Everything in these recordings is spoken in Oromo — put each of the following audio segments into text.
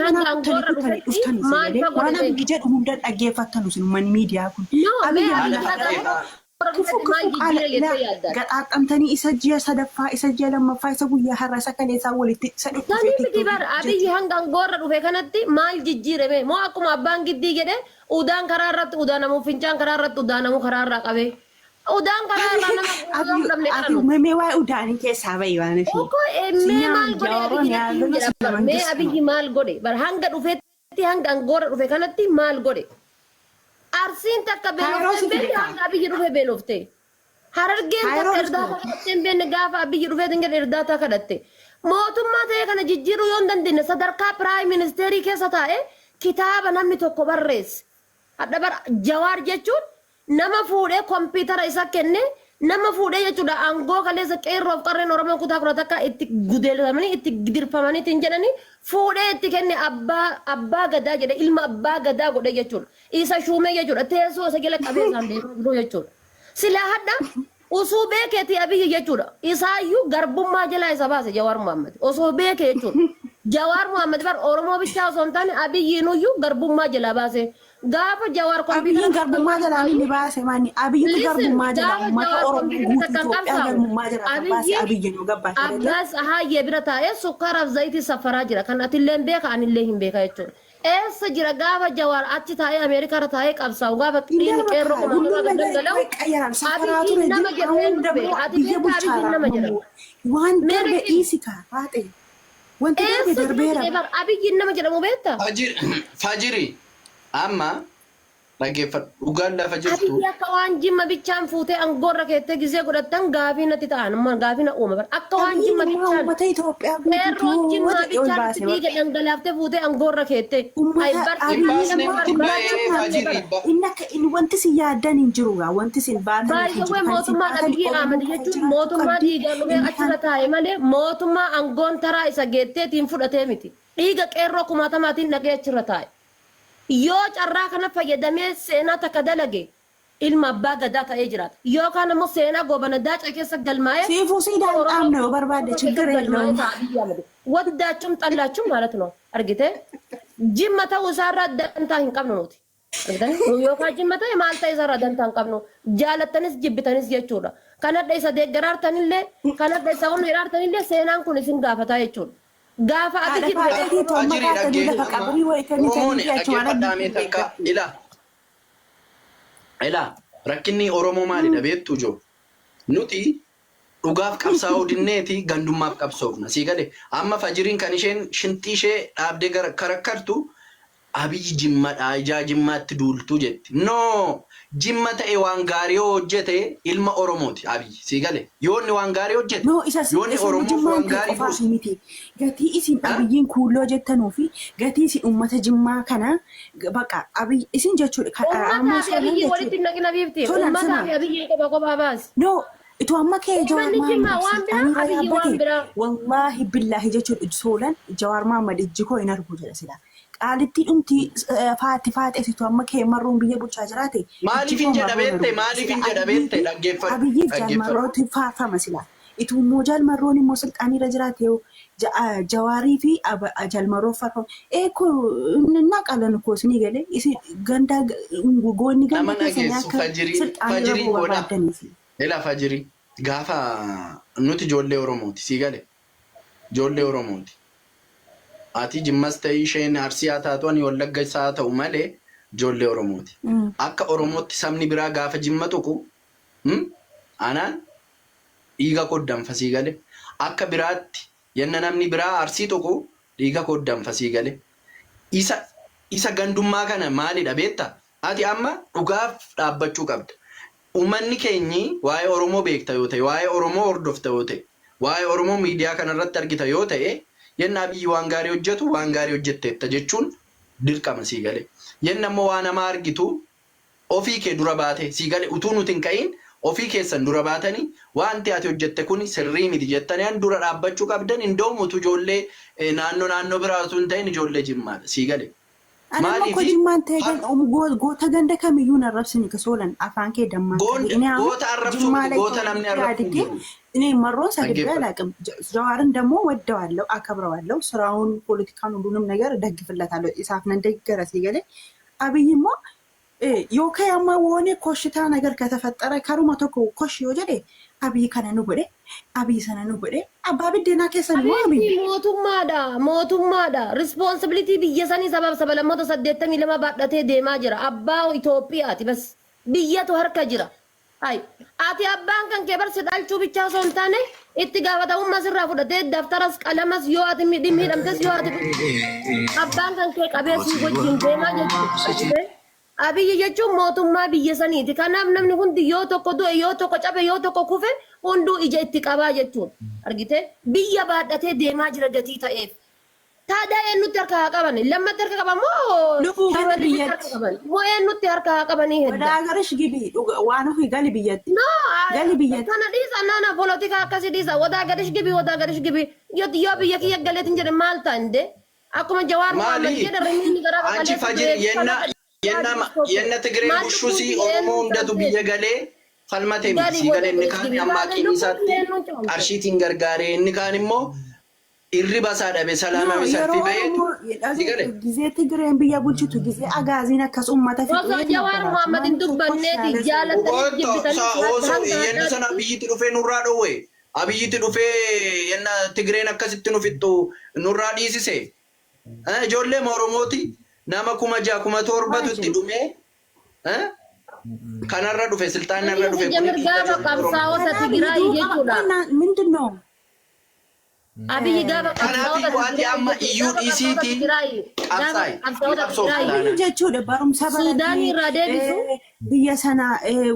Hanga manaa kuttanii aangoorra kuttanii dhufetti dhuftanii si maal galee fa waan godhe mee? Abiyyi jedhu hunda dhaggeeffattanu isin ummanni miidiyaa kun. No mee Abiyyi Abiyyi lafa hanga qabee aangoorra Kifu dhufetti maal kifu qaala jijjiire ilaa jettee yaadda? gaxaaxxamtanii isa ji'a sadaffaa isa ji'a lammaffaa isa guyyaa har'a isa kaleessaa walitti isa dhudhufee Sanii miti tiktookii bar Abiyyi jechuudha. hanga angoorra dhufe kanatti maal jijjiire mee? Moo akkuma abbaan giddii jedhe udaan karaa irratti udaanamu fincaan karaa irratti udaanamu karaa irraa qabee udaan karaa irraa nama guuruu yoo Abiy fudhamne qara ati nuti. mee waa'ee udaanii keessaa bahi waan ishee. Oko Si mee nyaam maal godhe jawaroon Abiyyi natti himi yaadama jedha si bar mee mangistu. Abiyyi maal godhe bar hanga dhufetti hanga angoorra dhufe kanatti maal godhe? Arsiin takka Kaayiroo beelofte si hin fide beekne kaa. hanga Abiyyi dhufe beelofte. Harargeen Kaayiroo takka dhufte. irdaataa kadhattee hin beekne gaafa Abiyyi dhufeetiin jedhe irdaataa kadhatte. Mootummaa ta'ee kana jijjiiruu yoo hin dandeenye sadarkaa piraayim ministeerii keessa taa'ee kitaaba namni tokko barreesse. Hadha bara Jawaar jechuun nama fuudhee kompiitara isa kenne nama fuudhee jechuudha aangoo kaleessa qeerroof qarreen Oromoo kutaa 11 itti gudeelfamanii itti gidirfamaniitiin jedhanii fuudhee itti kenne abbaa abbaa gadaa jedhe ilma abbaa gadaa godhe jechuudha. Isa shuumee jechuudha teessoo isa jala qabee isaan deemaa jiru jechuudha. Silaa hadha usuu beekeeti Abiyyi jechuudha. Isaayyuu garbummaa jalaa isa baase Jawaar Mohaammed. Osoo beeke jechuudha. Jawaar Mohaammed bar Oromoo bichaa osoo hin taane Abiyyiinuyyuu garbummaa jalaa baase. Gaafa Jawaar kompiitara Abiyyiin takka garbummaa jalaa qabsaa'u inni baase maani? Abiyyitu listen garbummaa jalaa gaafa uummata Jawaar Oromoo kompiitara guutuu takka Itoophiyaa qabsaa'u garbummaa jalaa kan baase Abiyyiin Abiyyi nu gabbaase jedhee. Abbaas Ahaayyee bira taa'ee sukkaaraaf zayitii safaraa jira. Kan atillee hin beeka anillee hin beeka jechuudha. Eessa jira gaafa Jawaar achi taa'ee Ameerikaarra taa'ee qabsaa'u gaafa Hin dhiigni darba qeerroo kaa kumaatamaa ሁሉም gad ነገር dhangala'u ይቀየራል። ሰፈራቱ Abiyyiin ግን nama jedhu አሁን eenyutu ደግሞ beeka? Ati biyya beektaa Abiyyiin bulchaara nama ammoo jedhamu? waan Mee darbe natti himi. dhiisi kaa faaxe wanti darbe Eessa jira darbeera jedhee bar Abiyyiin nama jedhamu beektaa? Fajiri fajiri amma dhaggeeffadhu dhugaan lafa jirtu Abiyyi akka waan jimma bichaan fuutee angoorra keettee gizee godhattan gaafii natti ta'an amma gaafii na uuma bar akka waan Abiyyiin jimma immoo bichaan uummata Itoophiyaa guutuu qeerroon jimmaa jedhee ol bichaan baase itti dhiiga bakka. dhangalaaftee fuutee angoorra keettee ay Uummata bar hin Abiyyiin baasne immoo miti dhugaa ba'ee jimmaa fajirii ba inni akka inni wanti isin yaaddan hin jiru gaa wanti isin baataniif hin By the jiru way kan isin mootummaan baatan Abiyyi Oromoo Ahmad qofa jechuun jiraachuu mootummaa qabdi dhiigaan dhufee inni achirra kan taa'e malee mootummaa angoon taraa isa geetteetiin fudhatee miti. Dhiiga qeerroo kumaatamaatiin dhaqee achirra taa'e. Yoo carraa kana fayyadamee seenaa takka dalage ilma abbaa gadaa ta'ee jiraata. Yookaan ammoo seenaa Goobana Daacee keessa galmaa'ee Siifuu siidaa hin Oromoo dhaabne yoo barbaadde keessa ችግር galmaa'ee የለውም. ta'a Abiyyi Ahmad. Waddaachum xallaachum ማለት ነው. Argitee? Jimma ta'uu isaarraa dantaa hin qabnu nuti. Argitanii? Nu yookaan jimma ta'e maal ta'e isaarraa dantaa hin qabnu. Jaalattanis jibbitanis jechuudha. Kan hadha isa deeggaraartanillee kan hadha isa ol hiraartanillee seenaan kun isin gaafataa jechuudha. Gaafa Haadha Abiyyi dhufe faaxeetii toomma Fajirii kaatanii lafa dhaggeeffadhu qabrii wayii Oromoon kennitanii achumaan dhaggeeffadhaa mee abiyyiin takka deeggartu. ilaa ilaa rakkinni Oromoo maalidha beektu ijoo nuti dhugaaf qabsaa'uu dinneeti gandummaaf qabsoofna sii gale amma fajiriin kan isheen shinxii ishee dhaabdee gara karakkartu Abiyyi jimmadha ijaa jimmaatti duultu jetti no jimma ta'e waan gaarii yoo hojjete ilma Oromooti Abiyyi sii gale yoo inni waan gaarii hojjete No, isa yoo inni isa Oromoof jimmaan waan ta'e gaarii qofaaf buuse miti. Gatii isin ha? Abiyyiin kuulloo jettanuu fi gatii isin uummata jimmaa kana baqa Abiy isin jechuudha kan amma Uummataa fi solan Abiyyi jechuudha. walitti hin naqina biifti. Solan Uummataa sima. fi Abiyyi kophaa kophaa baasi. No, itoo amma kee Jawaar Uummanni Mohaammed Jimmaa waan biraa, silxaanirra Abiyyi waan yaabbate biraa. wallaahi billaahi jechuudha soolan Jawaar Mohaammed ijji koo hin argu jedha sila. Qaalittii dhumti faatti faaxees itoo amma kee marroon biyya bulchaa jiraate ijji Maaliif koo hin jedha marroon beekte argu jedha maaliif sila hin jedha Abiyyii beekte fi dhaggeeffadhu Abiyyiif Jaal dhaggeeffadhu. Marrootti faarfama sila. Ituu immoo Jaal Marroon immoo silxaanirra jiraate yoo Jawaarii fi Jaal Marroo faarfama. Ee koo innaa qaalan koo isinii galee isin gandaa goonni ganda Nama keessanii dhageessu akka fajirii silxaanirra fajirii bu'u godha. barbaadaniifi. Ila fajirii gaafa nuti ijoollee Oromooti sii gale ijoollee Oromooti. Ati Jimmas ta'ii isheen Arsii haa taatu ani Wallagga isaa haa ta'u malee ijoollee Oromooti. Akka Oromootti sabni biraa gaafa Jimma tuqu anaan dhiiga koo danfa sii gale. Akka biraatti yenna namni biraa Arsii tuqu dhiiga koo danfa sii gale. Isa isa gandummaa kana maalidha beekta? Ati amma dhugaaf dhaabbachuu qabda. Uummanni keenyi waa'ee Oromoo beekta yoo ta'e, waa'ee Oromoo hordofta yoo ta'e, waa'ee Oromoo miidiyaa kanarratti argita yoo ta'e, yenna Abiyyi waan gaarii hojjetu waan gaarii hojjetteetta jechuun dirqama sii gale. Yenna immoo waan hamaa argitu ofii kee dura baatee sii gale utuu nuti hin ka'iin ofii keessan dura baatanii wanti ati hojjette kuni sirrii miti jettanii an dura dhaabbachuu qabdan indoom utuu ijoollee naannoo naannoo biraa utuu hin ta'in ijoollee Jimmaadha sii gale. Ani amma Maaliifi koo jimmaan ta'e har goota ganda kamiyyuu hin arrabsine kasoolan afaan kee dammaan qabe. goonda Inni amma goota arrabsuu jimmaa miti ላይ goota namni ተወልጄ arrabsu hin አድጌ jiru. እኔ መሮን ሰድቤ Dhaggeeffadhu. አላውቅም። ጀዋርን ደግሞ ወደዋለሁ፣ አከብረዋለሁ። ስራውን፣ ፖለቲካን፣ ሁሉንም ነገር እደግፍለታለሁ። ኢሳፍ ነን ደገረ ሲገለ አብይማ ዮከያማ ወሆኔ ኮሽታ ነገር ከተፈጠረ ከሩማ ቶኮ ኮሽ yoo jedhe አብይ kana nu godhe አብይ sana nu godhe abbaa biddeenaa keessan immoo Abiy አብይ mootummaadha. Mootummaadha. Responsibility biyya sanii sabaaf sabalammoota 82 baadhatee deemaa jira. Abbaa Itoophiyaati bas. Biyyatu harka jira. Hai. Ati abbaan kan kee barsi dhalchuu bichaa osoo hin taane itti gaafatamummaa sirraa fudhatee daftaras qalamas yoo ati miidhamtes yoo ati abbaan kan kee qabee sii wajjin deemaa jechuudha. Abiyyi jechuun mootummaa biyya saniiti. Kanaaf namni hundi yoo tokko du'e, yoo tokko cabe, yoo tokko kufe hunduu ija itti qabaa jechuudha. Argite? Biyya baadhatee deemaa jira gatii ta'eef. Taadaa eenyutti harka haa qaban? Lammatti harka qaban moo lubuu gali Shimallitti harka biyyatti qaban? Moo eenyutti harka haa qabanii ወደ hedda? ሀገርሽ ግቢ waan ofii gali biyyatti No, gali biyyatti kana dhiisa naana polotika akkasii dhiisa. Wadaa gadish gibi, wadaa gadish gibi. Yoo biyya kiyya galeetiin jedhe maal ta'an de? Akkuma Jawaar Mohaammed Maali? jedhe rimiinni gara Anchi kaleessa fajir du'e yenna kana yenna yenna Tigree maal bushusi lubbuun Oromoo eenyu hundatu taate? biyya galee falmate miti. Gadi Sii galee wada inni gadish kaan gibi. amma Maal aqiin lubbuun isaatti eenyu caamte? qarshiitiin gargaaree inni kaan immoo irriba isaa dhabe No, salaamame yeroo salfii baheetu Oromoo sii galee. ጊዜ Tigreen biyya bulchitu ጊዜ agaaziin akkas uummata Osoo fixee Jawaar ነበራችሁ Mohaammed hin namni tokkos dubbanneeti yaada jaalatanii Oto jibbitanis sa osoo hanga yenna sana har'aatti abiyyitti dhufee nurraa dhoowwe. Abiyyitti dhufee yenna Tigreen akkasitti nu fixxu nurraa dhiisise. Ijoollee Oromooti nama 6,000 7,000tu itti dhumee kanarra dhufe silxaanarra Abiyyi dhufe kuni sijjamir dhiiga gaafa ijoollee Oromoo. qabsaa'ota Kanaaf Tigraay hiduu jechuudha. qaba. ምንድን ነው Abiyyi gaafa qabsaa'ota Kanaafiyyuu ati Tigraay amma jechuudha. iyyuu Gaafa qabsaa'ota dhiisiitii Tigraay gaafa qabsaa'i. qabsaa'ota Qabsoof Tigraay Abiyyi taanaan. jechuudha barumsa Suudaanii baratee irraa deebisu biyya sana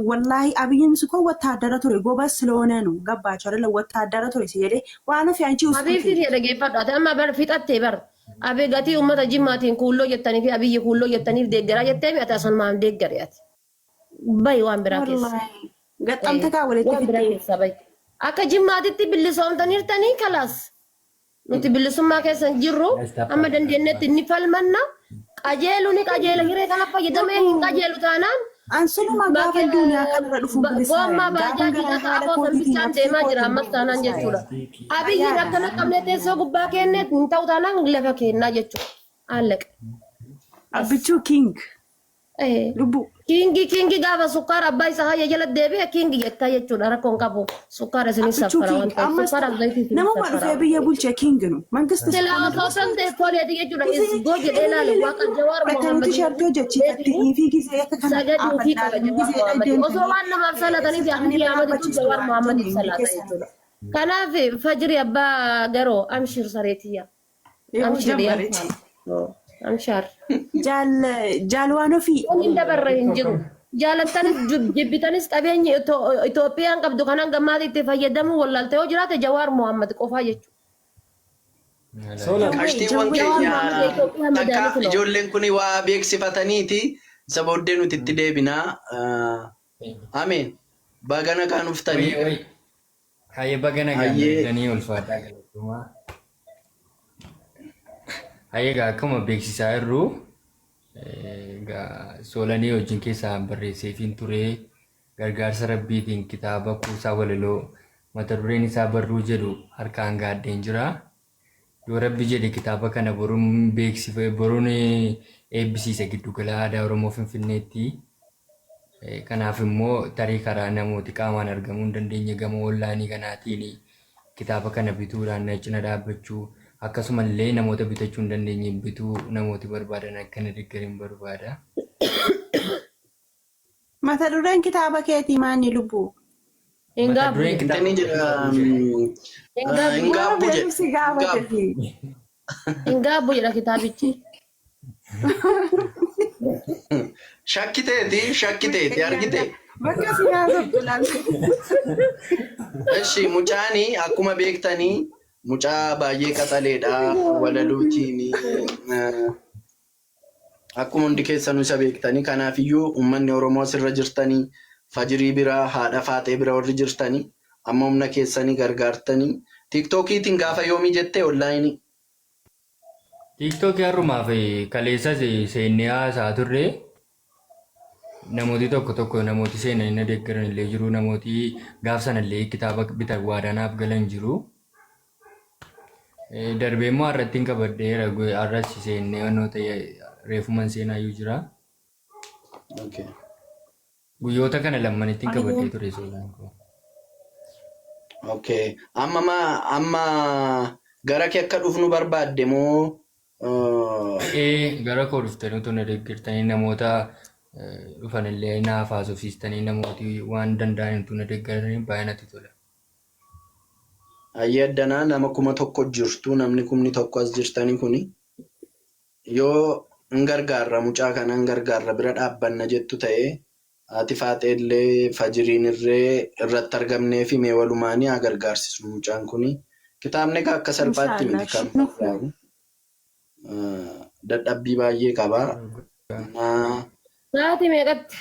wallaahi abiyyiin እኮ ወታደረ ture ጎበዝ ስለሆነ ነው ገባቸው አይደለ? ወታደረ ture ሲሄደ waan ofii አንቺ ውስጥ Habiibti ta'e dhaggeeffadhu. Ati amma bar fixattee bar. Abi gatii uummata Jimmaatiin kuulloo jettanii fi Abiyyi kuulloo jettaniif deeggaraa jettee mi ati asumaan deeggare ati. Bahi waan biraa keessa. wallaahi gaxxamte kaa walitti Waan biraa fiddee keessa bahi. Akka Jimmaatitti bilisoomtaniirtanii kalaas. Nuti bilisummaa keessa hin jirru amma dandeenyetti ni falmanna. Qajeelu ni qajeela hiree kana fayyadamee hin qajeelu taanaan Ansuluma gaafa duuniyaa kanarra dhufuun gommaa bilisaadha. Gaafa baajaajii gara dhaqa haala afoo kootiitiin sanbichaan nafsee deemaa jira kootiin ammas taanaan jechuudha. bilisaadha. Abiyyiin Yaada. akkana qabnee teessoo gubbaa kennee hin ta'u taanaan lafa kennaa jechuudha. Alleqa. Abbichuu king lubbuu. Kingi kingi gaafa sukkaara abbaa isaa hayya jala deebi'e kingi jettaa jechuudha rakkoon qabu sukkaara isinii Abbichuu saffara king waan ta'eef ammas sukkaara zayitii isinii namuma saffara dhufee waan biyya ta'eef. bulche king nu mangist Silaa እስከሆነ osoo ድረስ san ta'e toleeti jechuudha. ጊዜ Isgoo jedhee ilaale waaqa Jawaar fudhatanii Mohaammed tisheertii hojjechiifatti fi ጊዜ akka kana sagaduu fi qaba dhaabadhaan Jawaar ጊዜ Mohaammed. Osoo deemtanii waan namaaf salataniif silxaanii Abiyyi bira Ahmaditu dhaabbachiistu Jawaar waan Mohaammadif jennu salata keessan jechuudha. Kanaaf fajri abbaa garoo amshir sareetiyya. yeroo Amshir yaa jammareeti. amshar. Jaal jaalwaan ofii Wanni hin dabarre hin jiru. Jaalattanis jibbitanis qabeenyi Itoophiyaan qabdu kanaan gammaatti itti fayyadamuu wallaalte yoo jiraate Jawaar Mohaammed qofaa jechuudha. Sola. jawwee Qashtiiwwan jawwee Jawaar keenya Mohaammed Itoophiyaa takka madaalitu lo'o. ijoolleen kun waa beeksifataniiti isa booddee nuti itti deebinaa. Ameen. Bagana kan Wayii dhuftanii. wayii. Hayyee baga nagaan Hayyee dhuftanii ulfaataa galatoomaa. Hayyee egaa akkuma beeksisaa jirru egaa Soolanii wajjin keessaa barreesseefiin ture gargaarsa rabbiitiin kitaaba kuusaa walaloo mata dureen isaa barruu jedhu harkaan gaaddeen jira. Yoo rabbi jedhe kitaaba kana boruun beeksifa boruun eebbisiisa giddugala aadaa Oromoo Finfinneetti. Kanaaf immoo tarii karaa namooti qaamaan argamuu hin dandeenye gama onlaayinii kanaatiin kitaaba kana bituudhaan na cina dhaabbachuu akkasumallee namoota bitachuu hin dandeenye bituu namooti barbaadan akka na deeggaran barbaada. Mata dureen kitaaba keetii maanni lubbuu? Hin Mata gaabbu dureen jedha. kitaaba Inni jedha barruu jedha. Hin gaabbu. hin Waan gaabbu jedha. beekumsi Hin gaabbu. gaafatefi. Hin gaabbu jedha kitaabichi. Shakkiteeti shakkiteeti argite. Bakka si haasoftu laalte. Eshi mucaani akkuma beektanii mucaa baay'ee qaxaleedha walaluutiin akkuma hundi keessanuu isa beektanii kanaafiyyuu uummanni Oromoo asirra jirtanii fajirii biraa haadha faaxee bira warri jirtanii amma humna keessanii gargaartanii tiiktookiitiin gaafa yoomii jettee onlaayinii. TikTok har'umaaf kaleessas seennee haasaa turre. Namooti tokko tokko namooti seenanii na deeggaran illee jiru. Namooti gaaf sana illee kitaaba bitan waadaa naaf galan jiru. Darbee immoo har'atti hin qabadheera. Har'as seennee wantoota reefuman seenaayyuu jira. Okay. Guyyoota kana lammanitti hin qabadhee ture seenaan koo. Okay. Amma ma amma gara kee akka dhufnu barbaadde moo Gara koo dhuftanii utuu na deeggartanii, namoota dhufan illee naaf haasofsiistanii, namooti waan danda'an utuu na deeggaranii baay'ee natti tola. Ayyee, addanaa nama 1000 jirtu, namni 10,000 as jirtanii kuni yoo hin gargaarra, mucaa kana hin gargaarra, bira dhaabbanna jettu ta'e, haati faaxee illee fajiriin irree irratti argamnee fi mee walumaanii haa gargaarsisnu. Mucaan kuni kitaabni egaa akka salphaatti miti kan barraa'u, dadhabbii baay'ee qaba. Sa'aatii meeqatti?